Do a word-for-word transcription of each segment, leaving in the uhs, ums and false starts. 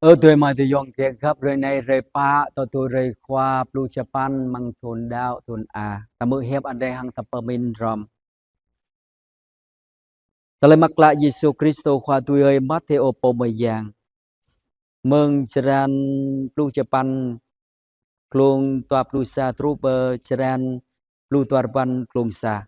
Ơ adơi amai ayŏng kiăng khăp, hrơi anai hrơi pă, tơdơi hrơi Khua pluh čơpăn amăng thun đăo thun A. Ta hmư̆ hiăp Adai hăng ta pơmĭn hrŏm. Tơlơi mơak klă Yêsu Krist Khua tui ơi Mathêô pô mơyang. Mơ̆ng črăn pluh čơpăn, klung dua pluh sa truh pơ črăn pluh dua rơpăn, klung sa.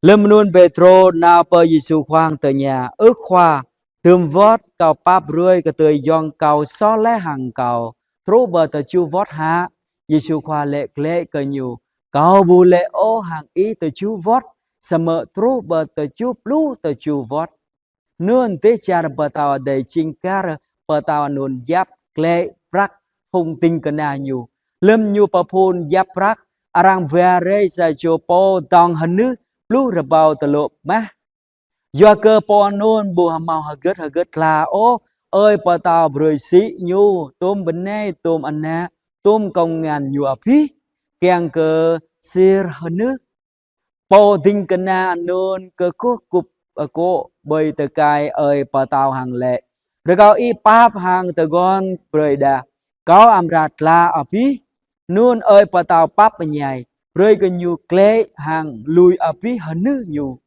Lơm anŭn Pêtrô nao pơ Yêsu Khua hăng tơña: Ơ Khua, hơdôm wơ̆t kâo pap brơi kơ adơi ayŏng kâo soh laih hăng kâo truh pơ tơjuh wơ̆t hă? Yêsu Khua laĭ glaĭ kơ ñu: Kâo ƀu laĭ ôh hăng ih tơjuh wơ̆t, samơ̆ truh pơ tơjuh pluh tơjuh wơ̆t. Anŭn dêh čar pơtao adai jing kar pơtao anŭn yap glaĭ prăk phung ding kơna ñu. Lơm ñu pơphun yap prăk, arăng ba rai sa čô pô dŏng hơnưh pluh rơbâo tơlŏ mah. Yua kơ pô anŭn ƀu hơmâo hơgĕt hơgĕt tla ôh, ơi pơtao brơi sĭ ñu tôm bơnai, tôm ană, tôm kông ngăn ñu abih, kiăng kơ sir hơnưh. Pô ding kơna anŭn kơkuh kŭp akŏ ƀơi tơkai ơi pơtao hăng laĭ: Rơkâo ih pap hăng tơguan brơi đah, kâo amra tla abih. Anŭn ơi pơtao pap ñai, brơi kơ ñu glaĭ hăng lui abih hơnưh ñu.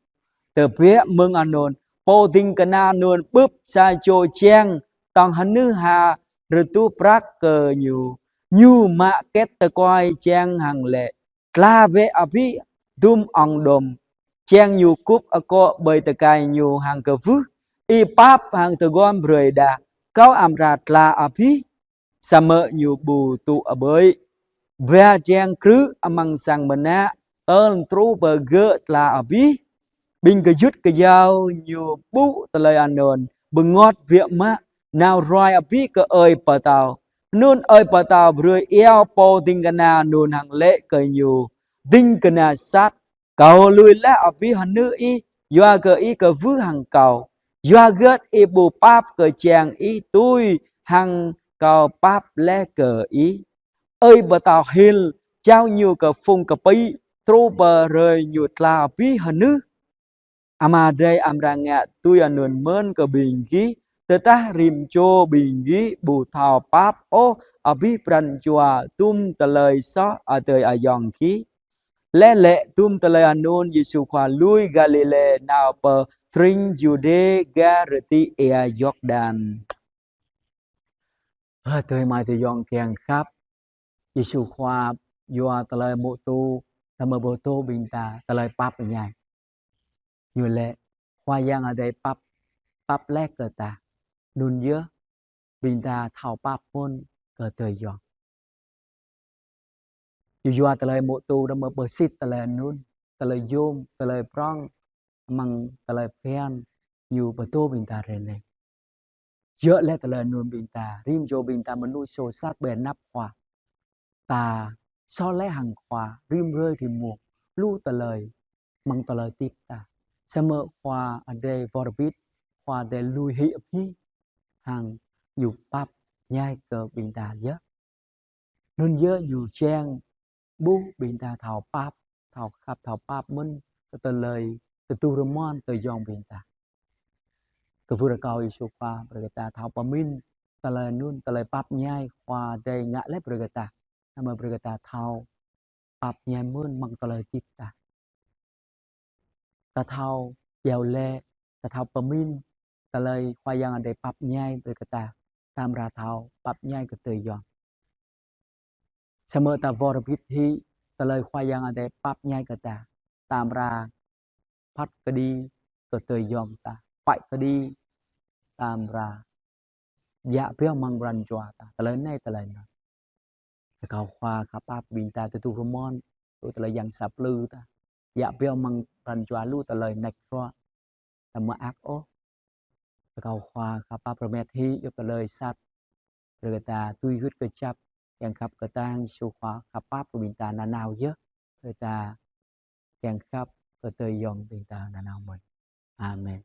Tơbiă mơ̆ng anŭn, pô ding kơna anŭn bưp sa čô čang dŏng hơnưh ha rơtuh prăk kơ ñu. Ñu mă kĕt tơkuai čang hăng laĭ: Tla bĕ abih hơdôm ŏng đom. Čang ñu kŭp akŏ ƀơi tơkai ñu hăng kwưh: Ih pap hăng tơguan brơi đah, kâo amra tla abih. Samơ̆ ñu ƀu tŭ ƀơi. Ba čang krư̆ amăng sang mơnă tơl truh pơ gơ̆ tla abih. Ƀing gơyut gơyâo ñu ƀuh tơlơi anŭn, bơngot biă mă, nao ruai abih kơ ơi pơtao. Anŭn ơi pơtao brơi iâu pô ding kơna anŭn hăng laĭ kơ ñu: Ding kơna sat, kâo lui laih abih hơnưh ih, yua kơ ih kwưh hăng kâo. Yua hơgĕt ih ƀu pap kơ čang ih tui hăng kâo pap laih kơ ih? Ơi pơtao hil, jao ñu kơ phung kơpĭ, truh pơ hrơi ñu tla abih hơnưh. Ama Adai amra ngă tui anŭn mơ̆n kơ ƀing gih, tơdah rĭm čô ƀing gih ƀu thâo pap ôh abih pran jua hơdôm tơlơi soh adơi ayŏng gih. Laih laĭ hơdôm tơlơi anŭn, Yêsu Khua lui Galilê nao pơ tring Yuđê gah rơtih ia Yordan. Ơ adơi amai ayŏng kiăng khăp, Yêsu Khua yua tơlơi pơtô, tơlơi pơtô ƀing ta, tơlơi pap ñai. Ñu laĭ Khua Yang Adai pap, pap laih kơ ta. Anŭn yơh ƀing ta thâo pap mơ̆n kơ adơi ayŏng. Ñu yua tơlơi pơtô đah mơ̆ pơsit tơlơi anŭn, tơlơi yôm, tơlơi prŏng, amăng tơlơi phiăn, ñu pơtô ƀing ta hrơi anai. Yua laih tơlơi anŭn ƀing ta, rĭm čô ƀing ta mơnuih soh sat ƀơi anăp Khua. Ta soh laih hăng Khua, rĭm hrơi rĭm mông, lu tơlơi, amăng tơlơi hơdip ta. Samơ̆ Khua Adai wơr bĭt, Khua Adai lui hĭ abih, hăng ñu pap ñai kơ ƀing ta yơh. Anŭn yơh ñu čang ƀuh ƀing ta thâo pap, thâo khăp, thâo pap mơ̆n kơ tơlơi tơdu rơmon tơyŏng ƀing ta. Kwưh rơkâo Yêsu Khua brơi kơ ta thâo pơmĭn tơlơi anŭn, tơlơi pap ñai Khua Adai ngă laih brơi kơ ta. Đah mơ̆ brơi kơ ta thâo pap ñai mơ̆n amăng tơlơi hơdip ta. Ta thâo iâu laĭ, ta thâo pơmĭn tơlơi Khua Yang Adai pap ñai brơi kơ ta, ta amra thâo pap ñai kơ adơi ayŏng. Samơ̆ ta wơr bĭt hĭ tơlơi Khua Yang Adai pap ñai kơ ta, ta amra phat kơđi kơ adơi ayŏng ta, phat kơđi, ta amra djă pioh amăng pran jua ta, tơlơi anai tơlơi anŭn. Rơkâo Khua khăp pap ƀing ta tơdu rơmon, lu tơlơi yang sa plư ta. Djă pioh amăng pran jua lu tơlơi nač ruă, ta mơak ôh. Rơkâo Khua khăp pap rơmet hĭ djŏp tơlơi sat. Brơi kơ ta tui gưt kơjăp, kiăng khăp kơtang, Yêsu Khua khăp pap kơ ƀing ta nanao yơh. Brơi ta kiăng khăp kơ adơi ayŏng ƀing ta nanao mơ̆n. Amen.